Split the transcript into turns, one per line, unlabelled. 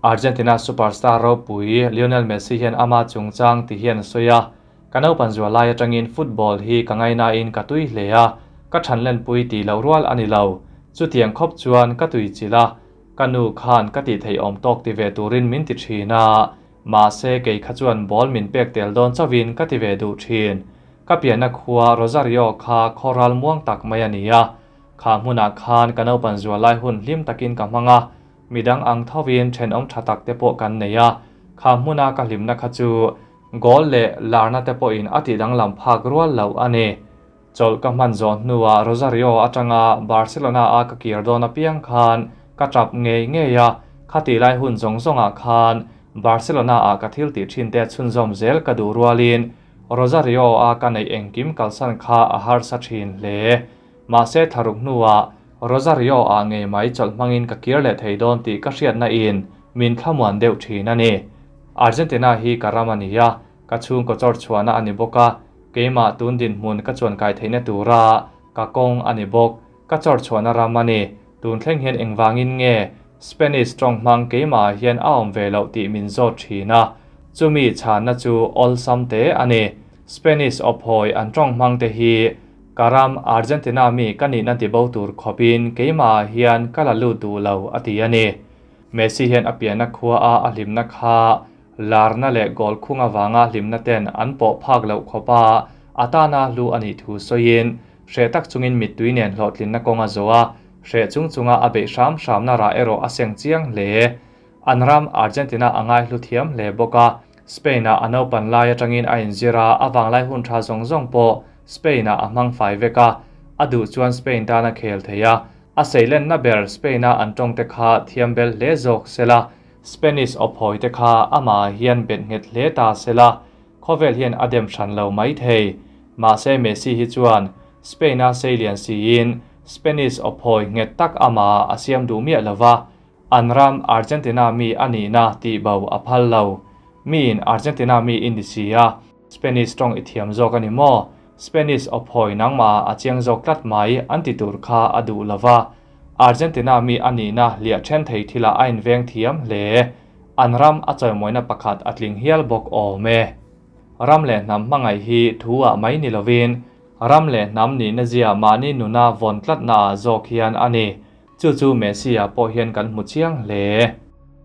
Argentina superstar ropui Lionel Messi hian ama chungchang ti hian a sawi a, Ka naupan zual lai atangin football hi ka ngainain ka tui hle a, ka thanlenpui tih loh rual a ni lo. Chutiang khawp chuan ka tui chilh a, ka nu khan ka tih theih awm tawk ti ve turin min ti thin a, mahse kei kha chuan ball min pek tel dawn chauhin ka ti ve duh thin. Ka pianna khua Rosario kha khawral muang tak mai a ni a, kha hmunah khan ka naupan zual lai hun hlim takin ka hmang a, midang ang thovin thenawm tha tak te pawh kan nei a, kha hmuna ka hlimna kha chu Goal leh larna te pawhin a tih danglam phak rual loh a ni. Chawlh ka hman zawh hnuah Rosario atanga Barcelona a ka kir dawn apiang khan ka tap ngei ngei a, khatih lai hun zawng zawngah khan Barcelona ah ka thil tih thin te chhunzawm zel ka duh rualin Rosario a ka neih engkim kalsan kha a harsa thin hle. Mahse thlaruk hnuah Rosario ah ngei mai chawlh hmangin ka kir leh thei dawn tih ka hriatna in min thlamuan deuh thin a ni. Argentina hi ka ram a ni a, ka chhungkaw chawr chhuahna a ni bawk a, keimah tun dinhmun ka chuankai theihna tura ka kawng a ni bawk. Ka chawr chhuahna ram a ni. Tun thleng hian engvangin nge Spanish tawng hmang keimahah hian a awm ve loh tih min zawt thin a, chumi chhanna chu awlsam te a ni. Spanish awphawi an tawng hmang te hi ka ram Argentina mi ka nihna tibo tur khawpin keimahah hian ka la lut duh lo a ti a ni. Messi hian a pianna khua a a hlimna kha larna leh goal khung avanga hlimna ten an pawh phak loh khawp a, a tana hlu a nih thu sawiin hreh tak chungin mittui nen hlawhtlinna kawng a zawh a, hreh chung chunga a beih hram hramna rah erawh a seng chiang hle. An ram Argentina a ngaihlu thiam hle bawk a, Spain-ah a naupan lai atangin a inzir a, a vanglai hun tha zawng zawng pawh Spain-ah a hmang fai vek a, a duh chuan Spain tan a khel thei a, A seilenna ber Spain-a an tawngte kha thiam bel hle zawk se la, Spanish awphawi te kha amah hian bet nghet hle ta se la, khawvel hian a dem hran lo mai thei. Mahse Messi hi chuan Spain-a seilian siin Spanish awphawi nghet tak amah a siam duh miah lo va, an ram Argentina mi a nihna tihbo a phal lo. Miin Argentina mi i ni si a, Spanish tawng i thiam zawk a ni maw? Spanish awphawi nangmah a chiang zawk tlat mai an ti tur kha a duh lo va. Argentina mi a nihna hliah then thei thilah a inveng thiam hle. An ram a chawimawina pakhat a tling hial bawk awm e. Ram leh hnam hmangaih hi thu ah mai ni lovin ram leh hnam nihna zia mahni nuna vawn tlatna ah zawk hian a ni. Chu chu Messi ah pawh hian kan hmu chiang hle.